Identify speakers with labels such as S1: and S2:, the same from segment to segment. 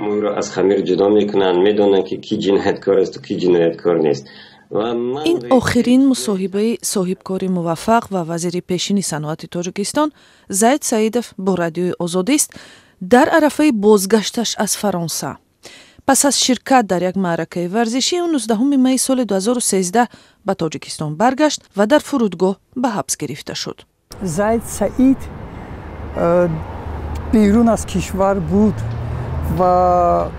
S1: Мӯйро аз хамир ҷудо мекунанд, медонанд, ки кӣ ҷинояткор асту кӣ ҷинояткор нест.
S2: Ин охирин мусоҳибаи соҳибкори муваффақ ва вазири пешини саноати Тоҷикистон Зайд Саидов бо Радиои Озодист дар арафаи бозгашташ аз Фаронса. Пас аз ширкат дар як маъракаи варзишӣ, ӯ 19 майи соли 2013 ба Тоҷикистон баргашт ва дар фурудгоҳ ба ҳабс гирифта шуд.
S3: Зайд Саид берун аз кишвар буд ва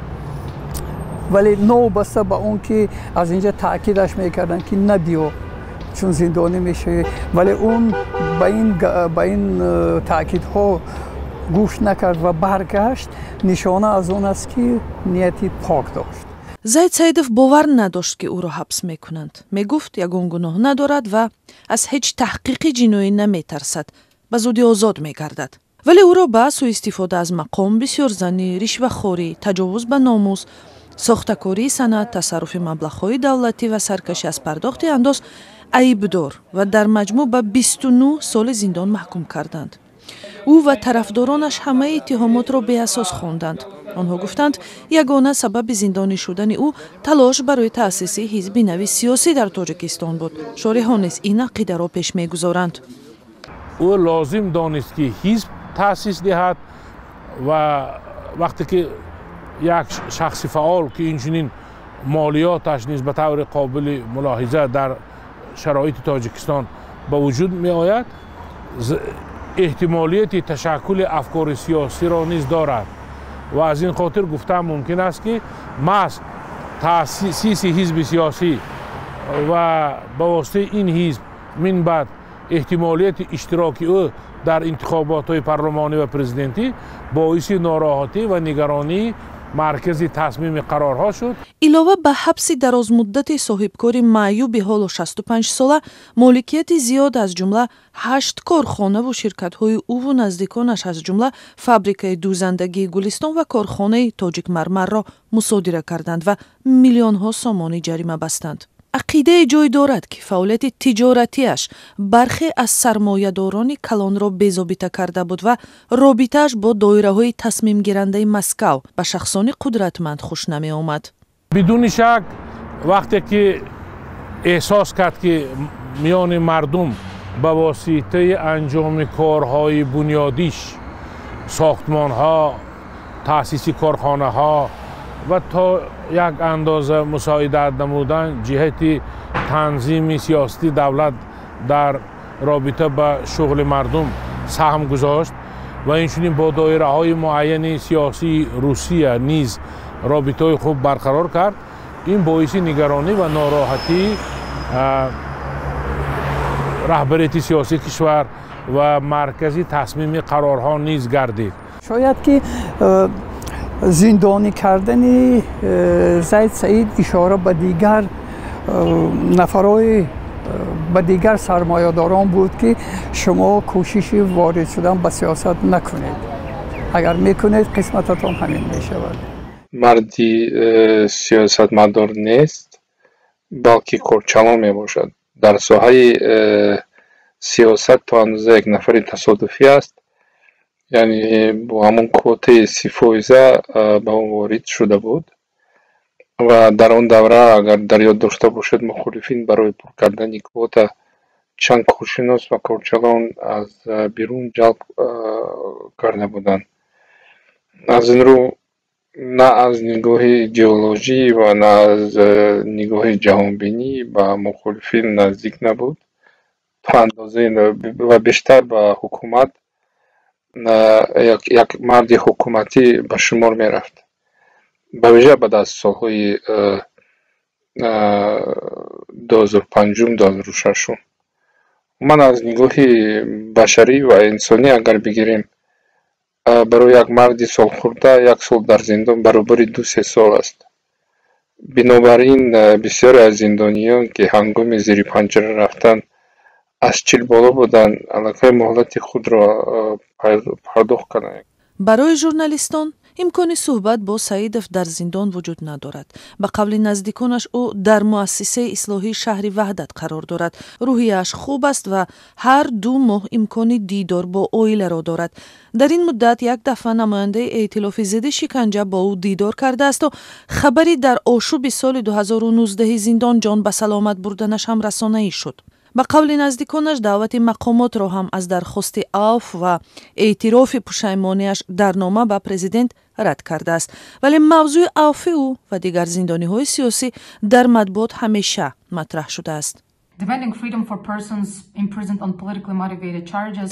S3: вале новобаста ба он ки аз инҷа таъкидаш мекарданд, ки набиё, чун зиндонӣ мешавӣ, вале он ба ин таъкидҳо гӯш накард ва баргашт. Нишона аз он аст, ки нияти пок дошт.
S2: Зайд Саидов бовар надошт, ки ӯро ҳабс мекунанд. Мегуфт, ягон гуноҳ надорад ва аз ҳеҷ таҳқиқи ҷиноӣ наметарсад, ба зудӣ озод мегардад. Вале ӯро ба сӯистифода аз мақом, бисёрзанӣ, ришвахорӣ, таҷовуз ба номус, сохтакории санад, тасарруфи маблағҳои давлатӣ ва саркашӣ аз пардохти андоз айбдор ва дар маҷмӯъ ба 29 соли зиндон маҳкум карданд. Ӯ ва тарафдоронаш ҳамаи иттиҳомотро беасос хонданд. Онҳо гуфтанд, ягона сабаби зиндонӣ шудани ӯ талош барои таъсиси ҳизби нави сиёсӣ дар Тоҷикистон буд. Шореҳон низ ин ақидаро пеш мегузоранд.
S4: Ӯ лозим донист, ки ҳизб таъсис диҳад, ва вақте ки як шахси фаъол, ки инчунин молиёташ низ ба таври қобили мулоҳиза дар шароити Тоҷикистон ба вуҷуд меояд, эҳтимолияти ташаккули афкори сиёсиро низ дорад ва аз ин хотир гуфтан мумкин аст, ки маҳз таъсиси ҳизби сиёсӣ ва ба воситаи ин ҳизб мин баъд эҳтимолияти иштироки ӯ дар интихоботҳои парлумонӣ ва президентӣ боиси нороҳатӣ ва нигаронии маркази тасмими қарорҳо шуд.
S2: Илова ба ҳабси дарозмуддати соҳибкори маъюби ҳоло 65-сола, моликияти зиёд, аз ҷумла ҳашт корхонаву ширкатҳои ӯву наздиконаш, аз ҷумла фабрикаи дӯзандагии Гулистон ва корхонаи Тоҷикмармарро мусодира карданд ва миллионҳо сомонӣ ҷарима бастанд. Ақидае ҷой дорад, ки фаъолияти тиҷоратиаш бархе аз сармоядорони калонро безобита карда буд ва робитааш бо доираҳои тасмимгирандаи Москав ба шахсони қудратманд хуш намеомад.
S4: Бидуни шак, вақте ки эҳсос кард, ки миёни мардум ба воситаи анҷоми корҳои бунёдиш, сохтмонҳо, таъсиси корхонаҳо ва то як андоза мусоидат намудан ҷиҳати танзими сиёсати давлат дар робита ба шуғли мардум саҳм гузошт ва инчунин бо доираҳои муайяни сиёсии Русия низ робитаҳои хуб барқарор кард, ин боиси нигаронӣ ва нороҳатии раҳбарияти сиёсии кишвар ва маркази тасмими қарорҳо низ гардид.
S3: Шояд ки зиндонӣ кардани Зайд Саид ишора ба дигар нафарҳои, ба дигар сармоядорон буд, ки шумо кӯшиши ворид шудан ба сиёсат накунед, агар мекунед, қисмататон ҳамин мешавад.
S5: Марди сиёсатмадор нест, балки корчалон мебошад. Дар соҳаи сиёсат то андоза як нафари тасодуфӣ аст, яъне бо ҳамон квотаи 30 фоиза ба он ворид шуда буд. Ва дар он давра, агар дар ёд дошта бошед, мухолифин барои пур кардани квота чанд коршинос ва корчалон аз берун ҷалб карда буданд. Аз ин рӯ, на аз нигоҳи идеологӣ ва на аз нигоҳи ҷаҳонбинӣ ба мухолифин наздик набуд то андозаи ва бештар ба ҳукумат, як марди ҳукуматӣ ба шумор мерафт, ба вижа баъд аз солҳои 2005-ум, 2006-ум. Умуман, аз нигоҳи башарӣ ва инсонӣ агар бигирем, барои як марди солхӯрда як сол дар зиндон баробари 2-3 сол аст. Бинобар ин, бисёре аз зиндониён, ки ҳангоми зери панҷара рафтан аз 40 боло буданд, аллакай муҳлати худро пардохт карданд.
S2: Барои журналистон Имкони суҳбат бо Саидов дар зиндон вуҷуд надорад. Ба қавли наздиконаш, ӯ дар муассисаи ислоҳии шаҳри Ваҳдат қарор дорад, рӯҳияаш хуб аст ва ҳар 2 моҳ имкони дидор бо оиларо дорад. Дар ин муддат як дафъа намояндаи Эътилофи зидди шиканҷа бо ӯ дидор кардаасту хабари дар ошӯби соли 2019 зиндон ҷон ба саломат бурданаш ҳам расонаӣ шуд. Ба қавли наздиконаш, даъвати мақомотро ҳам аз дархости авф ва эътирофи пушаймонияш дар нома ба президент рад кардааст. Вале мавзӯи авфи ӯ ва дигар зиндониҳои сиёсӣ дар матбуот ҳамеша матраҳ шудааст.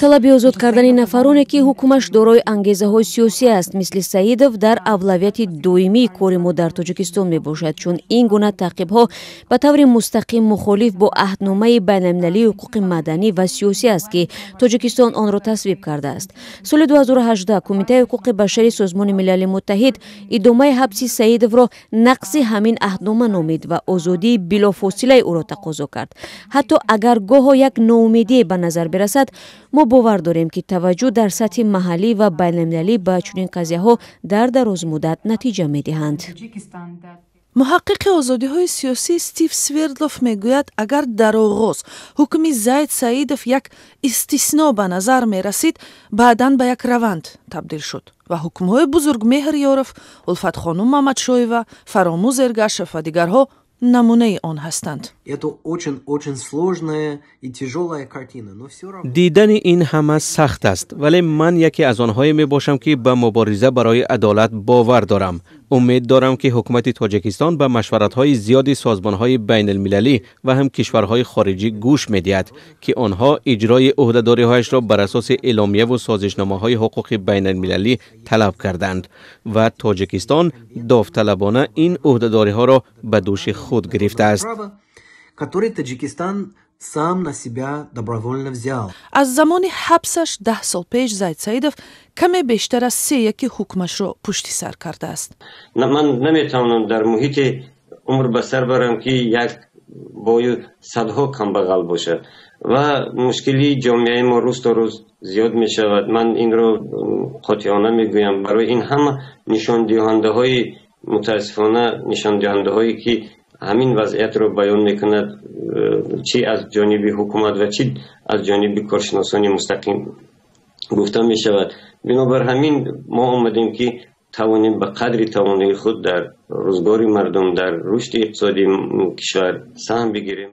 S6: Талаби озод кардани нафароне, ки ҳукмаш дорои ангезаҳои сиёсӣ аст, мисли Саидов, дар авлавияти доимии кори мо дар Тоҷикистон мебошад, чун ин гуна таъқибҳо ба таври мустақим мухолиф бо Аҳдномаи байналмилалии ҳуқуқи маданӣ ва сиёсӣ аст, ки Тоҷикистон онро тасвиб кардааст. Соли 2018 Кумитаи ҳуқуқи башари Созмони Милали Муттаҳид идомаи ҳабси Саидовро нақзи ҳамин аҳднома номид ва озодии билофосилаи ӯро тақозо кард. Ҳатто агар гоҳо як ноумедие ба назар бирасад, мо бовар дорем, ки таваҷҷӯҳ дар сатҳи маҳаллӣ ва байналмилалӣ ба чунин қазияҳо дар дарозмуддат натиҷа медиҳанд.
S2: Муҳаққиқи озодиҳои сиёсӣ Стив Свердлов мегӯяд, агар дар оғоз ҳукми Зайд Саидов як истисно ба назар мерасид, баъдан ба як раванд табдил шуд ва ҳукмҳои Бузургмеҳр Ёров, Улфатхонум Мамадшоева, Фаромӯз Эргашев ва дигарҳо намунаи он ҳастанд.
S7: Дидани ин ҳама сахт аст, вале ман яке аз онҳое мебошам, ки ба мубориза барои адолат бовар дорам. Умед дорам, ки ҳукумати Тоҷикистон ба машваратҳои зиёди созмонҳои байналмилалӣ ва ҳам кишварҳои хориҷӣ гӯш медиҳад, ки онҳо иҷрои ӯҳдадориҳояшро бар асоси эъломияву созишномаҳои ҳуқуқи байналмилалӣ талаб карданд ва Тоҷикистон довталабона ин ӯҳдадориҳоро ба дӯши худ гирифтааст.
S8: Сам на себя добровольно взял.
S2: Аз замони ҳабсаш 10 сол пеш Зайд Саидов каме бештар аз сеяки ҳукмашро пушти сар кардааст.
S1: Ман наметавонам дар муҳите умр ба сар барам, ки як бою садҳо камбағал бошад ва мушкилии ҷомеаи мо рӯз то рӯз зиёд мешавад. Ман инро қотеона мегӯям. Барои ин ҳама нишондиҳандаҳои, мутаассифона, нишондиҳандаҳое, ки ҳамин вазъиятро баён мекунад, чӣ аз ҷониби ҳукумат ва чӣ аз ҷониби коршиносони мустақим гуфта мешавад. Бинобар ҳамин мо омадем, ки тавонем ба қадри тавонои худ дар рӯзгори мардум, дар рушди иқтисодии кишвар саҳм бигирем.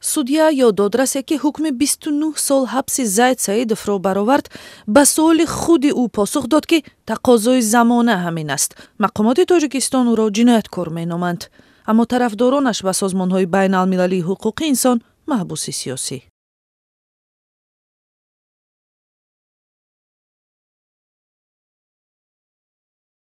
S2: Судья ё додрасе, ки ҳукми 29 сол ҳабси Зайд Саидовро баровард, ба суоли худи ӯ посух дод, ки тақозои замона ҳамин аст. Мақомоти Тоҷикистон ӯро ҷинояткор меноманд, аммо тарафдоронаш ва созмонҳои байналмилалии ҳуқуқи инсон маҳбуси сиёсӣ.